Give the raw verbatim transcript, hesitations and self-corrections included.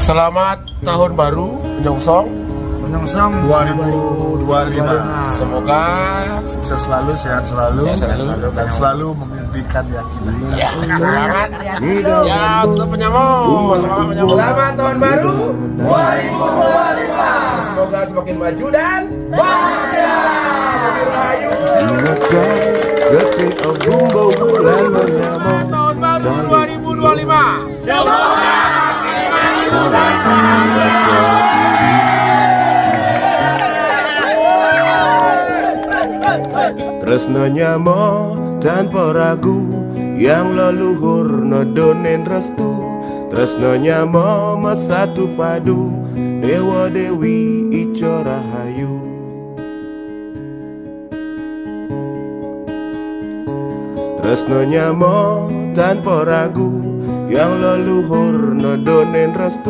Selamat tahun baru, menyongsong. Menyongsong dua ribu dua puluh lima. Semoga Sukses selalu, sehat selalu, Sehat selalu. Dan selalu memimpikan ya kita. Ya, semangat. Ya, tetap menyambung. Semangat menyambung. Selamat tahun baru dua ribu dua puluh lima. Semoga semakin maju dan bahagia. Semakin rahayu. Ingatkan, getih obung bau bulan menyambung. Tahun baru dua ribu dua puluh lima. Tresno nyamo tanpa ragu, yang leluhur nodonen restu. Tresno nyamo mesatu padu, dewa dewi ijo rahayu. Tresno nyamo tanpa ragu, yang leluhur nodonen restu.